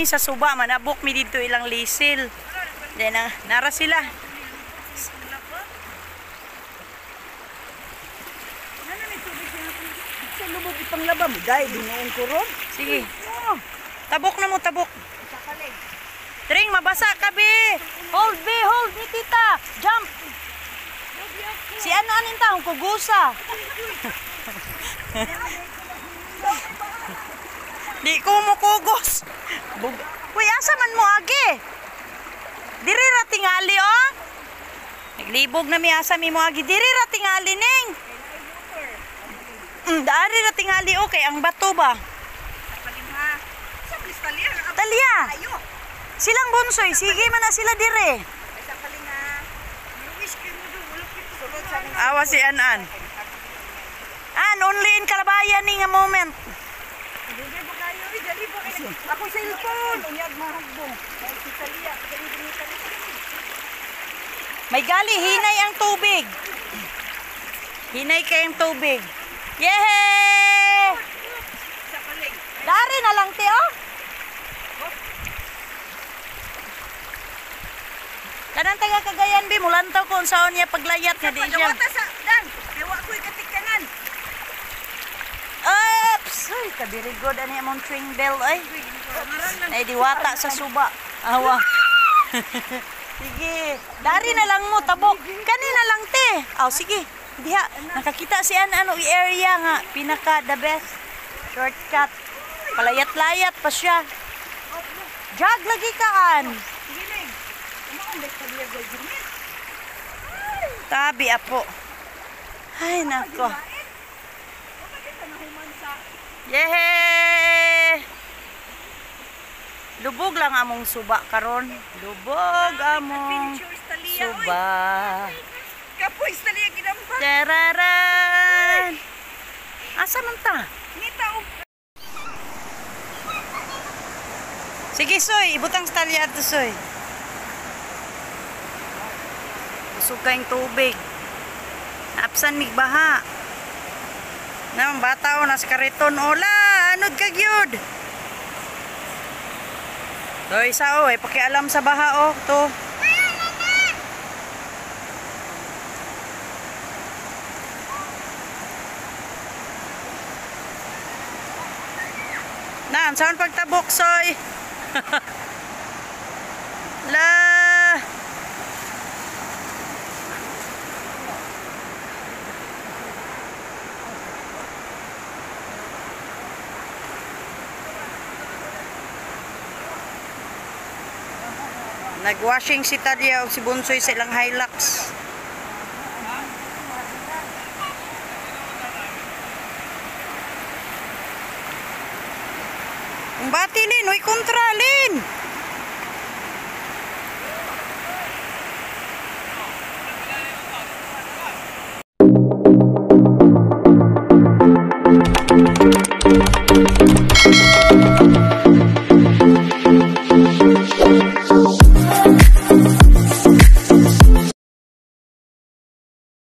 mi sa suba, manabok mi didto ilang lisil. Then nara sila. Sa lubog ipanglaba mo dai binuong ko ron. Sige. Tabok na mo, tabok. Tring, mabasa ka, be. Hold, be, hold ni tita. Jump. Si ano aning taong kugusa. Di ko mo kugos. Uy, asa man mo agi? Diri ra tingali oh. Naglibog na mi asa mi mo agi. Diri ra tingali ning. Dari ra tingali okay ang bato ba? Talya. Silang bunsoy, sige man na sila dire. Awa si An-An. An, only in Kalabayan ni nga moment. Ako cellphone, unyag mahagbong. May gali, hinay ang tubig. Hinay kayong tubig. Yehey! Dari na lang, te, oh. Kanang taga Cagayan, bi, mulantaw ko unsaon niya paglayat nga di siya. Sa dan, kay wa ko'y katikanan. Oops! Uy, kabirigod ani among tring bell ay. Ay diwata sa suba. Awa. Sige, dari na lang mo tabok. Kanina lang te. Aw sige. Diha nakakita si an ano area nga pinaka the best shortcut. Palayat-layat pa siya. Jog lagi kaan. Tabi apo. Ay nako. Yehey! Lubog lang among suba karon. Lubog among suba. Kapoy sa liya ginamba. Tararan! Asa man ta? Sige, Soy. Ibutang sa talya ato, Soy. Busog kayong tubig. Naapsan mig baha. Naman bata o, nasa kariton. Ola, anod ka gyud. To isa o, eh, pakialam sa baha o. To. Naan, saan pagtabok, Soy? La. Nagwashing si Talia o si Bunsoy sa ilang Hilux. Ang bati, Lin. Uy, kontra, Lin.